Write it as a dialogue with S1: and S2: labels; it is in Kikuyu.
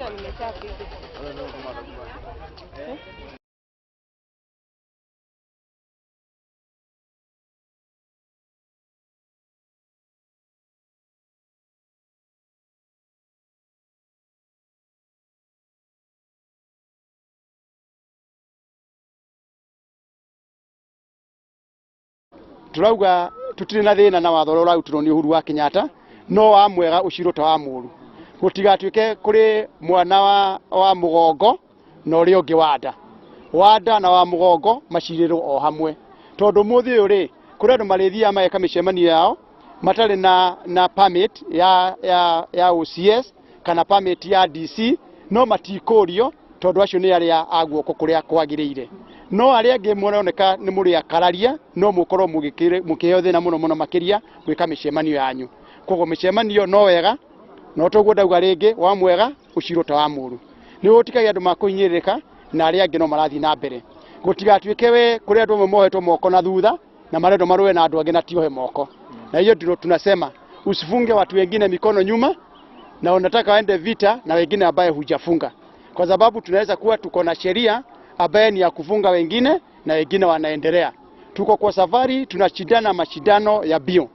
S1: Sasa nimeshapiga.
S2: Turauga tutire na thina na watho ũrĩa ũrarutirwo nĩ Uhuru wa Kenyatta, no wa mwega ũcirwo ta wa mũru, gũtigatuĩke kũrĩ mwana wa mũgongo na ũrĩa ũngĩ wa nda, wa nda na wa mũgongo macirĩrwo o hamwe, tondũ mũthĩ ũyũ rĩ, kũrĩ andũ marĩthiaga mageka mĩcemanio yao matarĩ na permit ya OCS kana permit ya DC, no matikũrio tondũ acio nĩ arĩa a guoko kũrĩa kwagĩrĩire. No arĩa angĩ mũroneka nĩ mũrĩ akararia, no mũkorwo mũkĩheo thĩna mũno mũno makĩria gwĩka mĩcemanio yanyu. Koguo mĩcemanio no wega, no toguo ndauga rĩngĩ, wa mwega ũcirwo ta wa mũru, nĩ gũtikagia andũ makũhinyĩrĩrĩka na arĩa angĩ no marathiĩ na mbere. Gũtigatuĩke we kũrĩ andũ amwe mohetwo moko na thutha na marendwo marũe na andũ angĩ na tiohe moko. Na hiyo ndio tunasema usifunge watu wengine mikono nyuma na unataka waende vita na wengine ambaye hujafunga, kwa sababu tunaweza kuwa tuko na sheria ambaye ni ya kufunga wengine na wengine wanaendelea. Tuko kwa safari, tunashindana mashindano ya bio.